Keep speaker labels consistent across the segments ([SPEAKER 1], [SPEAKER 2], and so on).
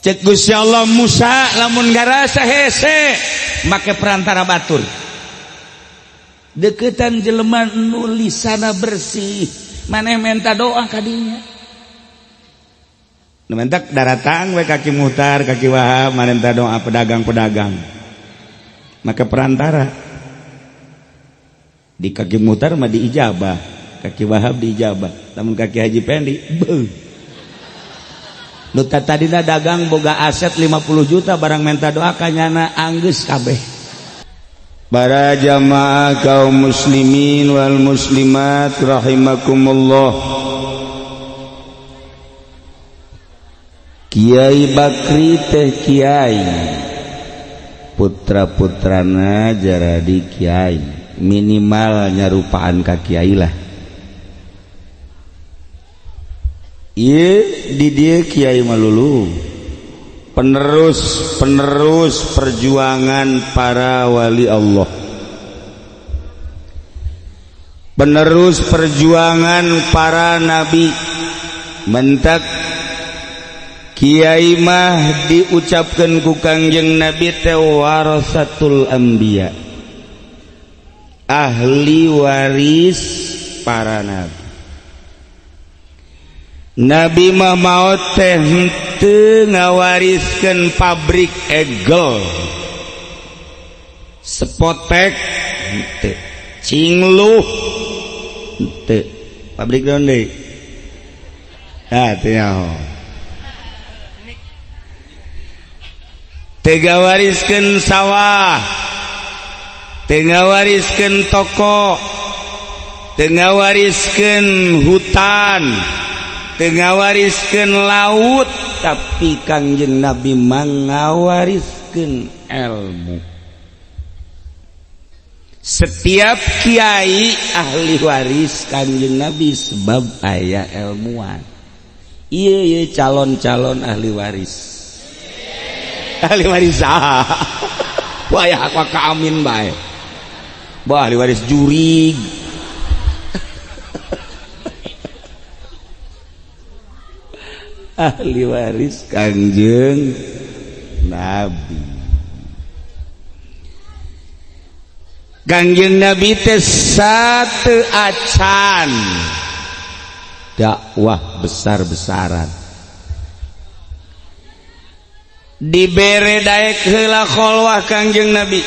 [SPEAKER 1] Cek Gusti Allah, Musa, lamun ngarasa hese make perantara batur, deketan jelema nu lisana bersih, maneh menta doa kadinya. Nu mentak daratang we kaki mutar, kaki Wahab, maneh doa pedagang-pedagang maka perantara. Di kaki mutar mah diijabah, kaki Wahab diijabah, lamun kaki Haji Pendi beuh. Nu tadina dagang boga aset 50 juta, barang minta doa kanyana anggeus kabeh.
[SPEAKER 2] Para jamaah kaum muslimin wal muslimat rahimakumullah, Kiai Bakri teh kiai, putra-putrana jaradi kiai, minimal nyarupaan ka kiai lah. Ieu di dieu kiai malulu penerus penerus perjuangan para wali Allah, penerus perjuangan para nabi. Mentak kiai mah diucapkan ku Kangjeng Nabi teh warasatul anbiya, ahli waris para nabi. Nabi mah maot teh henteu ngawariskeun pabrik egel, Spotex henteu, Cingluh henteu, pabrik naon deui? Ah, teu nyaho. Teu ngawariskeun sawah, teu ngawariskeun toko, teu ngawariskeun hutan, teu ngawariskeun laut, tapi Kangjeng Nabi mangawariskeun ilmu. Setiap kiai ahli waris Kangjeng Nabi sebab aya ilmuwan. Iya iya, calon-calon ahli waris, ahli waris saha? Wah ya, aku ka amin bae. Bah, ahli waris jurig. Ahli waris Kangjeng Nabi. Kangjeng Nabi teh satu acan dakwah besar-besaran, dibere daek heula kholwah. Kangjeng Nabi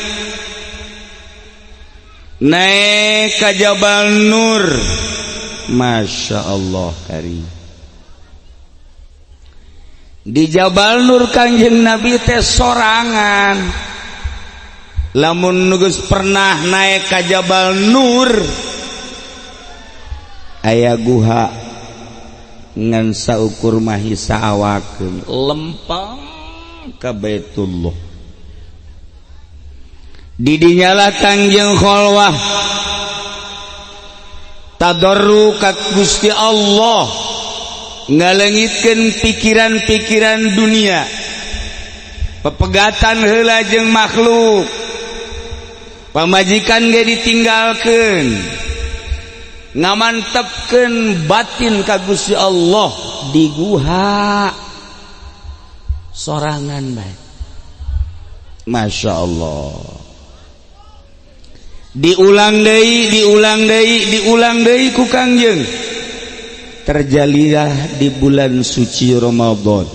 [SPEAKER 2] naik ka Jabal Nur, Masya Allah kari. Di Jabal Nur Kangjeng Nabi teh sorangan. Lamun geus pernah naik ka Jabal Nur, aya guha ngan saukur mahisa awakeun lempang ka Baitullah. Didinyalah Kangjeng kholwah, tadarru ka Gusti Allah, ngalengitkeun pikiran-pikiran dunia, pepegatan heula jeung makhluk, pamajikan ge ditinggalkeun, ngamantepkeun batin ka Gusti Allah di guha sorangan bae. Masya Allah, diulang deui, diulang deui, diulang deui ku Kangjeng. Terjadilah di bulan suci Ramadan,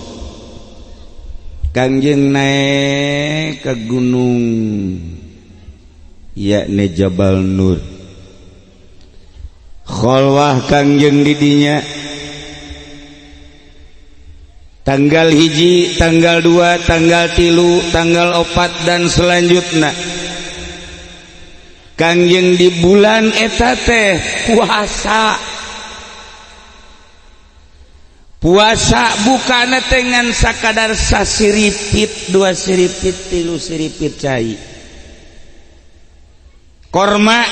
[SPEAKER 2] Kangjeng naik ke gunung, yakni Jabal Nur, kholwah Kangjeng didinya tanggal 1, tanggal 2, tanggal 3, tanggal 4, dan selanjutnya. Kangjeng di bulan eta teh puasa. Puasa bukan dengan sakadar sasiripit, dua siripit, tilu siripit cai, korma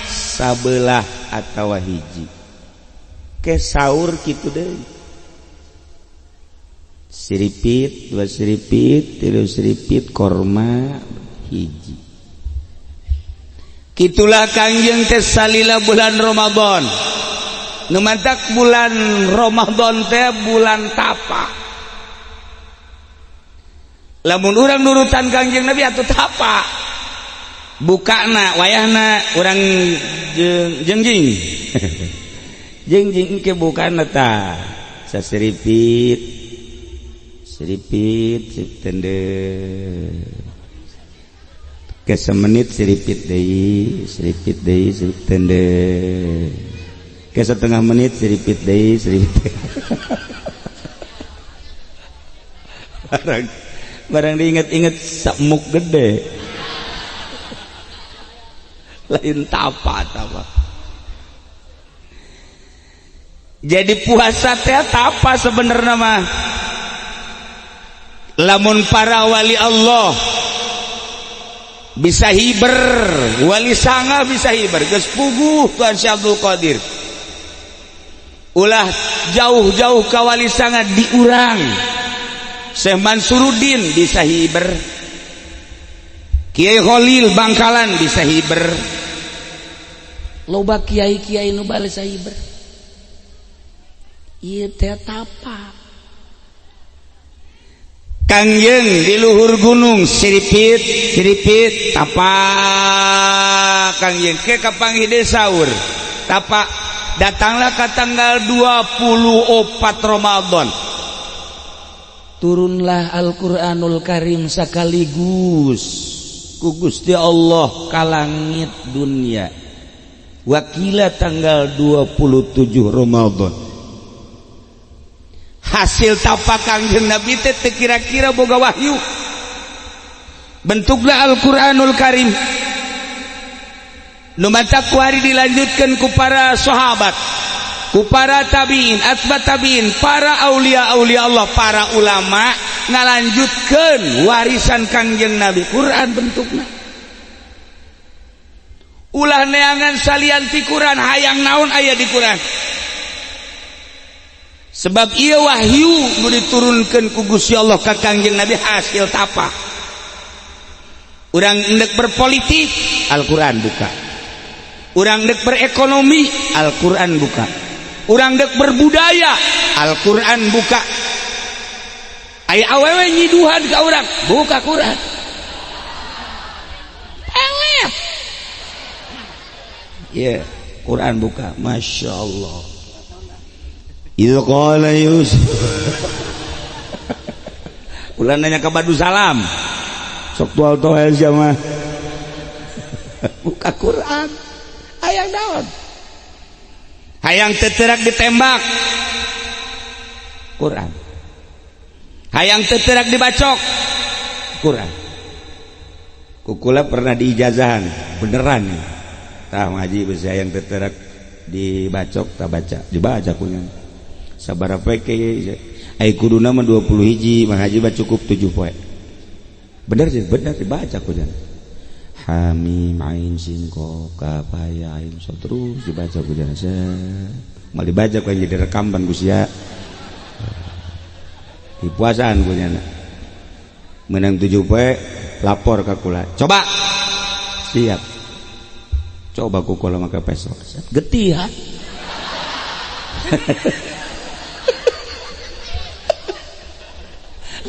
[SPEAKER 2] sabelah atau hiji, ke sahur gitu deh, siripit, dua siripit, tilu siripit, korma hiji. Gitulah Kangjeng teh salila bulan Ramadan. Nu mantak bulan Ramadan teh bulan tapa. Lamun urang nurutan Kangjeng Nabi atuh tapa bukana wayahna urang jengjing jengjing ke bukana ta sasiripit siripit sip tende ke semenit siripit deui sirip tende ke setengah menit siripit deui siripit. Barang diinget-inget samuk gede lain tapa tapa. Jadi puasa teh tapa sebenarnya mah. Lamun para wali Allah bisa hiber, wali sanga bisa hiber, geus puguh Tuhan Syekh Abdul Qadir. Ulah jauh-jauh ka wali sanga diurang. Syekh Mansuruddin bisa hiber, Kiai Khalil Bangkalan bisa hiber, loba kiai-kiai nu bales hiber. Ieu teh tapa. Kangjeng di luhur gunung siripit siripit tapa Kangjeng ke kapanggih desa saur tapa. Datanglah ke tanggal 24 Ramadan, turunlah Al-Qur'anul Karim sekaligus ku Gusti Allah ka langit dunia. Wakila tanggal 27 Ramadan. Hasil tapa Kangjeng Nabi teh kira-kira boga wahyu. Bentuklah Al-Qur'anul Karim. Nu matak kuari dilanjutkan ku para sahabat, ku para tabiin, atba tabiin, para aulia-aulia Allah, para ulama ngalanjutkeun warisan Kangjeng Nabi. Quran bentukna. Ulah neangan salian ti Quran, hayang naon aya di Quran. Sebab ieu wahyu nu diturunkeun ku Gusti Allah ka Kangjeng Nabi hasil tapa. Urang endek berpolitik, Al-Quran buka. Urang dek berekonomi, Al-Quran buka. Urang dek berbudaya, Al-Quran buka. Aya awewe nyiduhan ka urang, buka Quran. Pelet. Ya, Quran buka. Masya Allah. Idz qala Yusuf. Ulah nanya ka Badu Salam. Sok tual toel sia mah. Buka Quran. Hayang naon? Hayang teterak ditembak. Quran. Hayang teterak dibacok. Quran. Kukula pernah diijazahan, beneran. Tah ngaji besi hayang teterak dibacok tak baca, dibaca kunya. Sabaraha poe ke ai kuduna mah 20 hiji, mah haji mah cukup 7 poe. Bener sih, bener dibaca kunya. Hamim ain sin qaf kaf ya ain so terus dibaca kunya. Mal dibaca ku jadi rekaman Gusti ya. Di puasaan kunya. Menang 7 poe lapor ka kula. Coba. Siap. Coba ku kula maka pesok. Getih ha.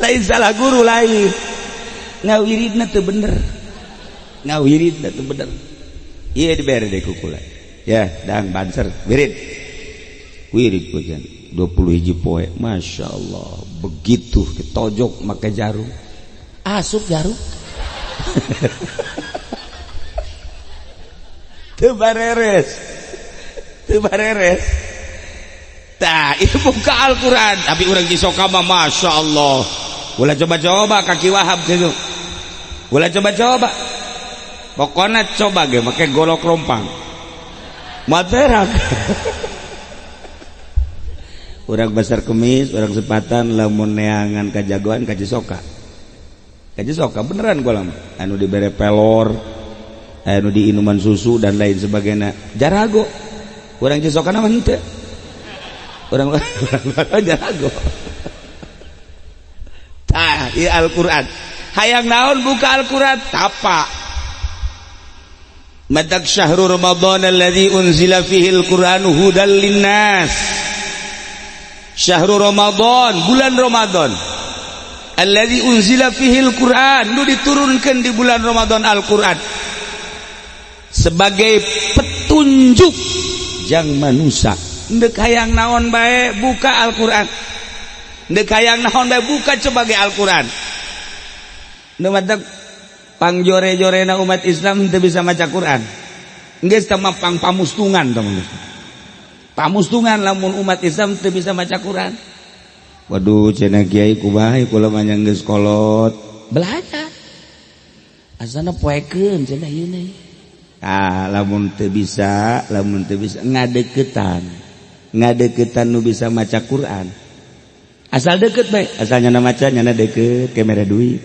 [SPEAKER 2] Lain salah guru lain. Ngawiridna teu bener. Ngawiridna teu bener. Ieu dibere deui ku kula. Ya, dang banser wirid. Wirid kujan 20 hiji poe. Masya Allah. Begitu ditojok make jarum. Asup jarum. Teu bareres. Teu bareres. Tah, itu buka Al-Qur'an. Tapi urang Cisoka mah Masya Allah. Ulah coba-coba kaki Wahab gitu. Ulah coba-coba. Pokoknya coba ge make golok rompang. Materak. Urang Basar Kemis, urang Sepatan lamun neangan kajagoan ka Cisoka. Ka Cisoka beneran gua lama. Anu dibere pelor, anu diinuman susu dan lain sebagainya. Jarago. Urang Cisoka mah henteu. Urang jarago. Tah, ieu Al-Qur'an. Hayang naon buka Al-Qur'an tapa. Matak syahrul Ramadan alladzi unzila fihi al-Qur'anu hudal linnas. Syahrul Ramadan, bulan Ramadan. Alladzi unzila fihil Quran, nu diturunkan di bulan Ramadan Al-Quran sebagai petunjuk jang manusia. Ndek hayang naon bae, buka Al-Quran. Ndek hayang naon bae, buka sebagai Al-Quran. Nu matak pangjore-jorena umat Islam teu bisa maca Quran. Geus teh mah pang pamustungan tah, pamustungan lamun umat Islam teu bisa maca Quran. Waduh, cenah kiai, kumaha kula mah geus kolot belajar, asana poekeun cenah ieu. Ah, lamun teu bisa, lamun teu bisa ngadeukeutan, ngadeukeutan nu bisa maca Quran. Asal deket bae, asal nyana maca, nyana deket ke mere duit.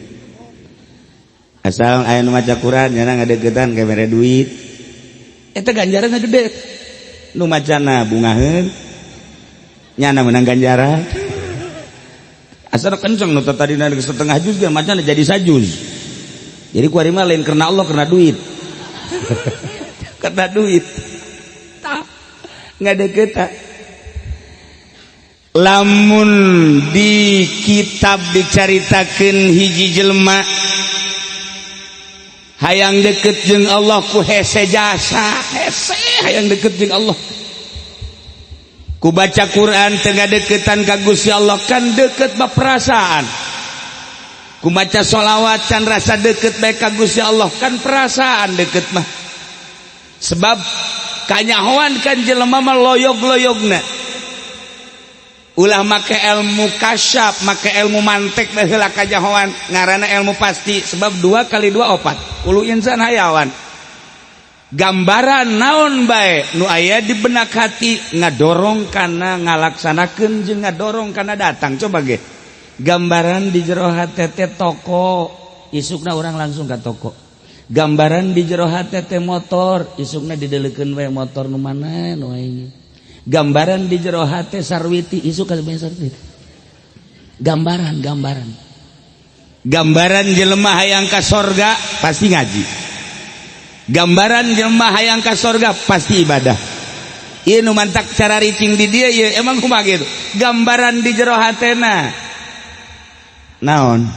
[SPEAKER 2] Asal aya nu maca Quran, nyana ngadeukeutan ke mere duit. Eta ganjaran gede. Nu macana bungaheun, nyana menang ganjaran. Asal kenceng, nu tadi setengah juz ge macana jadi sajuz. Jadi kuari mah lain karena Allah, karena duit, karena duit. Tak nggak deket. Lamun di kitab dicaritakeun hiji jelema hayang deket jeung Allah ku hese jasa, hese hayang deket jeung Allah ku baca Quran, tengah deketan ka Gusti Allah. Kan deket mah perasaan. Ku baca sholawat can rasa deket bae ka Gusti Allah. Kan perasaan deket mah, sebab kanyahoan kan jelema mah loyog-loyogna. Ulah make ilmu kasyaf, make ilmu mantek bae heula. Kanyahoan ngaranna ilmu pasti, sebab 2 kali 2 4, kullu insan hayawan. Gambaran naon bae nu aya di benak hati ngadorong kana ngalaksanakeun jeung ngadorong kana datang. Coba ge gambaran di jero hate teh toko, isukna orang langsung ka toko. Gambaran di jero hate teh motor, isukna didelekeun we motor nu mana nu aing. Gambaran di jero hate sarwiti, isuk ka sarwiti. Gambaran, gambaran, gambaran jelema hayang ka sorga pasti ngaji. Gambaran jelema hayang ka sorga pasti ibadah. Ieu nu mantak cara ricing di dia ieu emang kumaha gitu. Gambaran di jero hatena naon?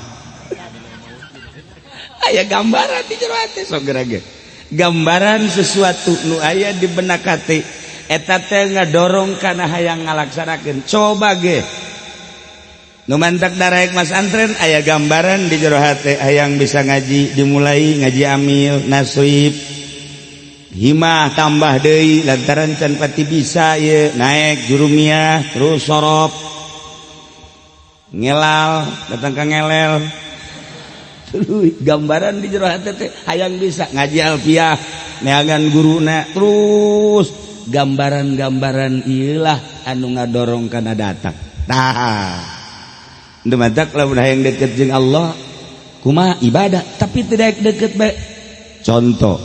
[SPEAKER 2] Aya gambaran di jero hate sok ge. Gambaran sesuatu nu aya di benak hati eta teh ngadorong kana hayang ngalaksanakeun. Coba ge nu mantak daraek masantren, aya gambaran di jero hate hayang bisa ngaji, dimulai ngaji amil nasib himah tambah deui lantaran can pati bisa ye, naik jurumiah, terus sorop ngelal, datang ke ngelel. Tuluy gambaran di jero hate teh hayang bisa ngaji alfiah, neangan guruna. Terus gambaran-gambaran ieulah anu ngadorong kana datang. Tah, nu matak lamun hayang deket jeung Allah kumaha? Ibadah. Tapi tidak deket bae. Contoh,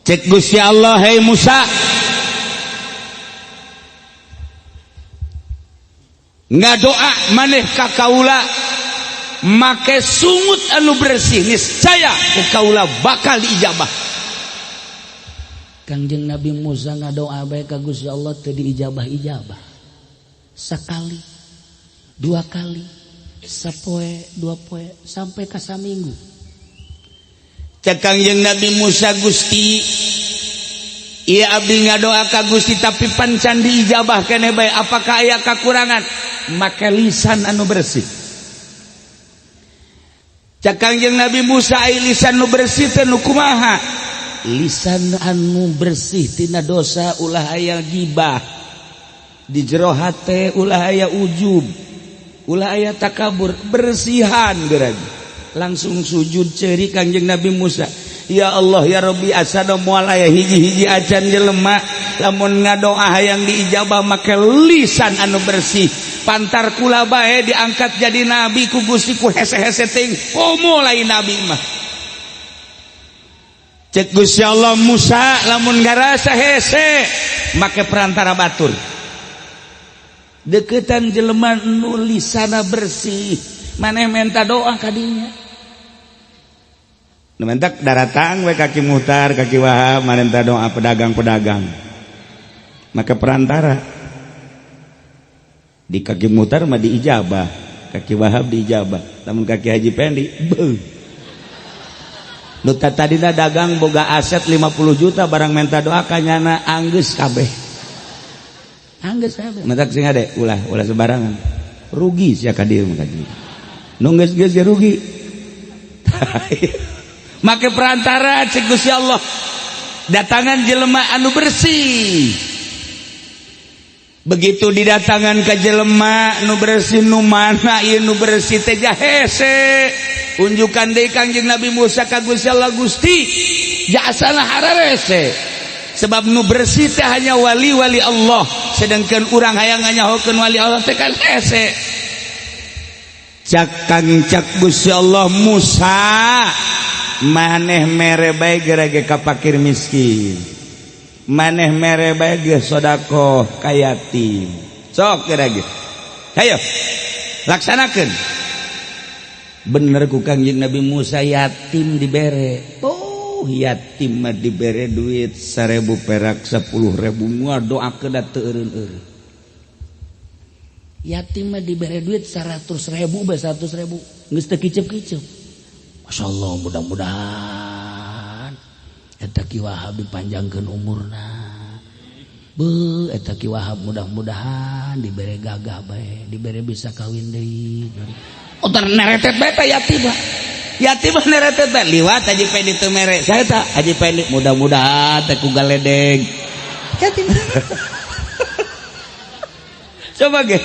[SPEAKER 2] cek Gusti Allah, "Hei Musa, ngadoa maneh ka kaula make sungut anu bersih, niscaya ku kaula bakal diijabah." Kangjeng Nabi Musa ngadoa bae ka Gusti Allah teu diijabah-ijabah. Sekali, dua kali, sapoe, 2 poe, sampai ka saminggu. Cek Kangjeng Nabi Musa, "Gusti, ieu abdi ngadoa ka Gusti tapi pan can diijabah keneh bae, apakah aya kakurangan?" Make lisan anu bersih. Cek Kangjeng Nabi Musa, "Ai lisan nu bersih teh nu kumaha?" Lisan anu bersih tina dosa, ulah aya gibah di jero hate, ulah aya ujub, ulah aya takabur, bersihan geura. Langsung sujud ceri Kangjeng Nabi Musa, "Ya Allah, ya Rabbi, asana moal aya hiji-hiji acan jelema lamun ngadoa hayang diijabah make lisan anu bersih. Pantar kula bae diangkat jadi nabi ku Gusti, ku hese-hese ting komo lain nabi mah." Cek Gusti Allah, "Musa, lamun ngarasa hese make perantara batur, deketan jelema nu lisana bersih, maneh menta doa kadinya." Nu mentak daratang we kaki mutar, kaki Wahab, manenta doa pedagang-pedagang maka perantara. Di kaki mutar mah diijabah.
[SPEAKER 1] Ka Ki Wahab diijabah, lamun ka Ki Haji Pendi, beuh. Nu tadina dagang boga aset 50 juta, barang minta doa ka nyana, anggeus kabeh, anggeus kabeh. Matak sing ade, ulah ulah sembarangan, rugi sia ka dieu mah. Nu geus geus rugi make perantara. Cek Gusti Allah, datangan jelema anu bersih. Begitu didatangan ke jelema nu bersih, nu mana ieu nu bersih teh? Hese unjukan deui Kangjeng Nabi Musa ka Gusti Allah, "Gusti, jasana hararese, sebab nu bersih teh hanya wali-wali Allah, sedangkan urang hayang nganyahokeun wali Allah teh kan hese." Cak kang cak Gusti Allah, "Musa, maneh mere bae gerage ka fakir miskin, maneh mere bae ge sedekah ka yatim, sok gerage, hayo laksanakeun." Bener ku Kangjeng Nabi Musa yatim dibere. Oh, yatim mah dibere duit 1000 perak, 10.000, ngadoakeun da teu eureun-eureun. Yatim mah dibere duit 100.000 bae, 100.000 geus teu kicep-kicep. Masya Allah, mudah-mudahan eta Ki Wahab dipanjangkeun umurna. Be, eta Ki Wahab mudah-mudahan dibere gagah bae, dibere bisa kawin deui. Oh, neretet bae ta yatim mah. Yatim mah neretet bae. Liwat Haji Pendi teu mere. Saya tak Haji Pendi mudah-mudahan teh ku galedeg. Yatim. Coba ge.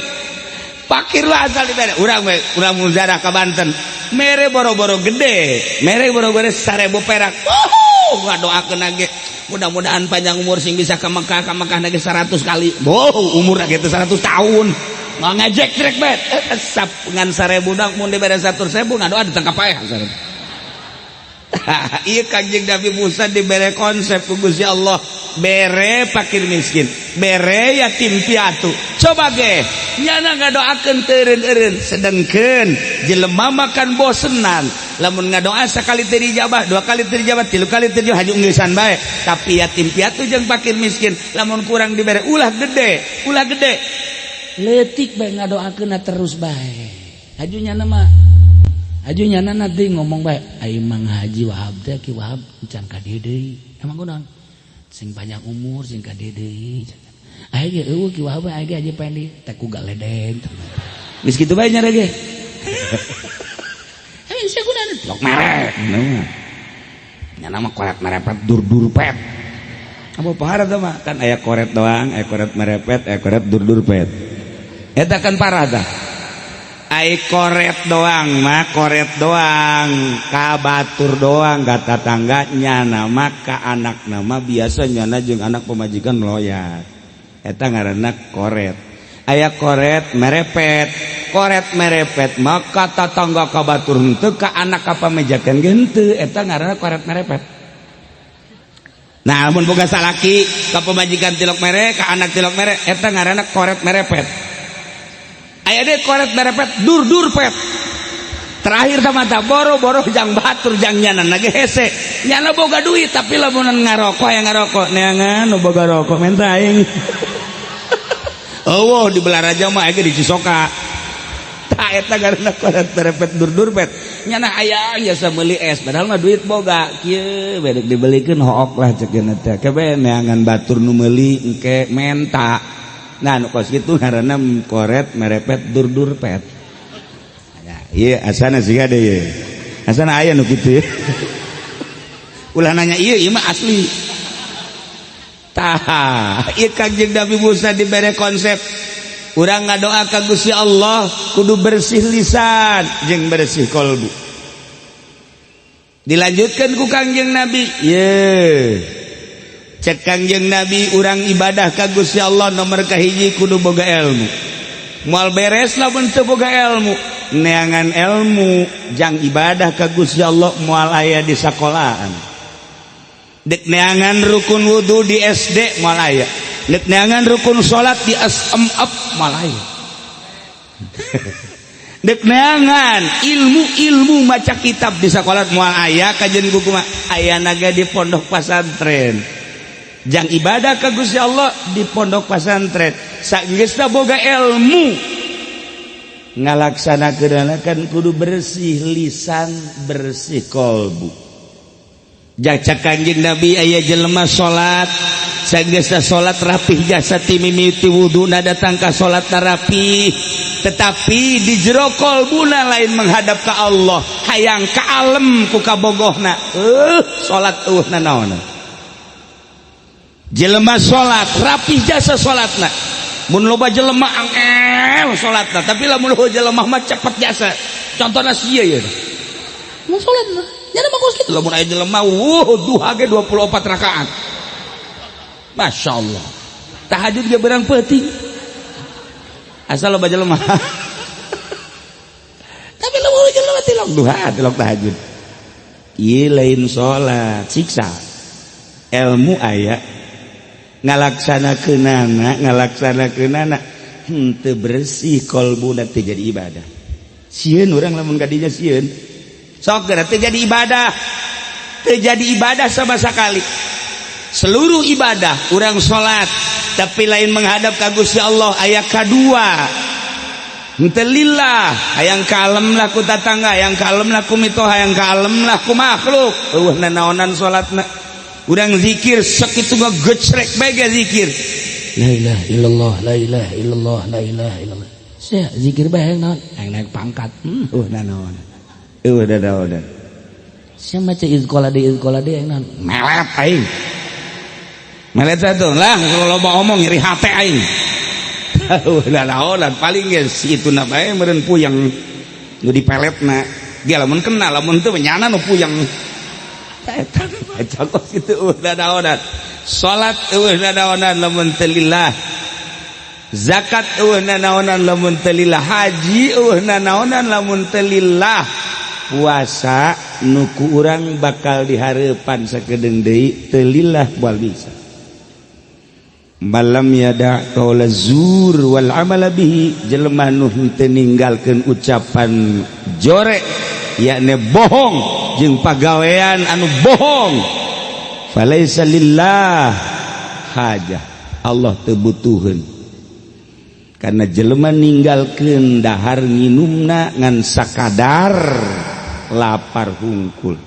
[SPEAKER 1] Pakir lah asal dibere. Urang we, urang mujarah ka Banten. Mere boro-boro gede, mere boro-boro 1000 perak. Oh, ngadoakeun ge mudah-mudahan panjang umur sing bisa ke Mekah, ke Mekah lagi 100 kali. Oh, umur gitu 100 tahun. Nggak ngejek trek bet. Sap ngan 1000 dak mun dibere 100.000 ngadoa ditangkap paeh. Iya, Kanjeng Nabi Musa dibere konsep ku Gusti Allah, bere fakir miskin, bere yatim piatu. Coba ge nyana ngadoakeun teu eureun-eureun, sedengkeun jelema makan bosenan. Lamun ngadoa sekali teu dijabah, dua kali teu dijabah, tilu kali teu dijabah, haju ngeusan bae. Tapi yatim piatu jeung fakir miskin, lamun kurang dibere, ulah gede, ulah gede, leutik bae, ngadoakeun terus bae. Haju nyana mah, haju nyana nanti ngomong bae, "Ai Mang Haji Wahab teh, Ki Wahab can ka dieu deui. Emang kunaon?" "Sing panjang umur, sing ka dieu deui." Aya ge eueuh Ki Wahab, aya ge Haji Pendi teh ku galedeg. Geus kitu bae nyare ge. Eh, sia kunaon? Lok mere. Nyana mah koret merepet dur dur pet. Apa parah tuh mah? Kan aya koret doang, aya koret merepet, aya koret dur dur pet. Eta kan parah tah. Ai koret doang mah, koret doang ka batur doang, ka tatangga. Nyana mah ka anak nama biasa, nyana jeung anak pemajikan loyat, eta ngaranna koret. Aya koret merepet. Koret merepet maka tatangga, ka batur henteu, ka anak, ka pamajikan ge henteu, eta ngaranna koret merepet. Nah, mun boga salaki, ka pemajikan tilok mere, ka anak tilok mere, eta ngaranna koret merepet. Aya deh koret merepet dur dur pet. Terakhir sama tak boro-boro jang batur, jang nyana ge hese. Nyana boga duit, tapi lamun ngarokok yang ngarokok neangan nu boga rokok menta aing. Oh, di Balaraja mah aya, di Cisoka. Tah, eta ngaranna koret merepet dur dur pet. Nyana hayang jasa meuli es, padahal mah duit boga kieu bedek dibelikeun, hook lah cek teh. Kebe neangan batur nu meuli, engke menta. Nah, nu kos kitu ngaranna koret merepet dur dur pet. Ya, ieu asana siga deui ieu. Asana aya nu kitu. Ulah nanya ieu, ieu mah asli. Tah, ieu Kangjeng Nabi Musa dibere konsep. Urang ngadoa ka Gusti Allah kudu bersih lisan jeung bersih kolbu. Dilanjutkan ku Kangjeng Nabi, ye. Cek Kangjeng Nabi, urang ibadah ka Gusti Allah nomor kahiji kudu boga ilmu. Moal beres lamun teu boga ilmu. Neangan ilmu jang ibadah ka Gusti Allah moal aya di sekolahan. Dek neangan rukun wudu di SD moal aya. Dek neangan rukun salat di SMA moal aya. Dek neangan ilmu-ilmu maca kitab di sekolah moal aya, kajian buku mah aya naga di pondok pesantren. Jang ibadah ka Gusti Allah di pondok pesantren. Sageusna boga ilmu. Ngalaksanakeun kan kudu bersih lisan, bersih kolbu. Cek Kanjeng Nabi, aya jelema salat, sageusna salat rapih jasa, ti mimiti wuduna datang ka salat rapi, tetapi di jero kolbuna lain menghadap ke Allah, hayang ka alem ku kabogohna, salat euweuh nanaonan. Jelema salat rapih jasa salatna, mun loba jelema angel salatna, tapi lamun loba jelema mah cepet jasa. Contohna sia ya, mun salat mah nyana mah kos kitu. Lamun aya jelema, wuh, duha ge 24 rakaat, Masya Allah, tahajud ge berang peuting, asal loba jelema. Tapi lamun jelema tilok duha, tilok tahajud, ieu lain salat, siksa. Ilmu aya, ngalaksanakeunana ngalaksanakeunana henteu bersih kolbuna, teu jadi ibadah. Sieun urang lamun kadinya, sieun. Sok geura teu jadi ibadah, teu jadi ibadah sama sekali. Seluruh ibadah urang salat tapi lain menghadap ka Gusti Allah, aya kadua, henteu lillah, hayang kalem lah ku tatangga, hayang kalem lah ku mitoha, hayang kalem lah ku makhluk, euweuh nanaonan salatna. Urang zikir sakitu ngegecrek bae ge zikir, la ilaha illallah, la ilaha illallah, la ilaha illallah. Sia zikir bae hayang naon? Hayang naik pangkat. Euweuh nanaonan, euweuh nanaonan. Sia maca izqala deui, izqala deui, hayang naon? Melet aing, melet satu lah. Kalau loba omong nyeri hate aing. Euweuh nanaonan. Paling ge si itu na bae meureun puyeng nu dipeletna dia, lamun kenal, lamun teu nyana nu puyeng. Eta baca kos kitu, euweuh nanaonan. Salat euweuh nanaonan lamun teu lillah, zakat euweuh nanaonan lamun teu lillah, haji euweuh nanaonan lamun teu lillah, puasa nu ku urang bakal dihareupan sakedeung deui teu lillah moal bisa. Malam yada qaula zur wal amala bihi, jelema nu henteu ninggalkeun ucapan jore, yakni bohong, jeung pagawean anu bohong, falaisa lillah hajah, Allah teu butuheun, karena jelema ninggalkeun dahar nginumna ngan sakadar lapar hungkul.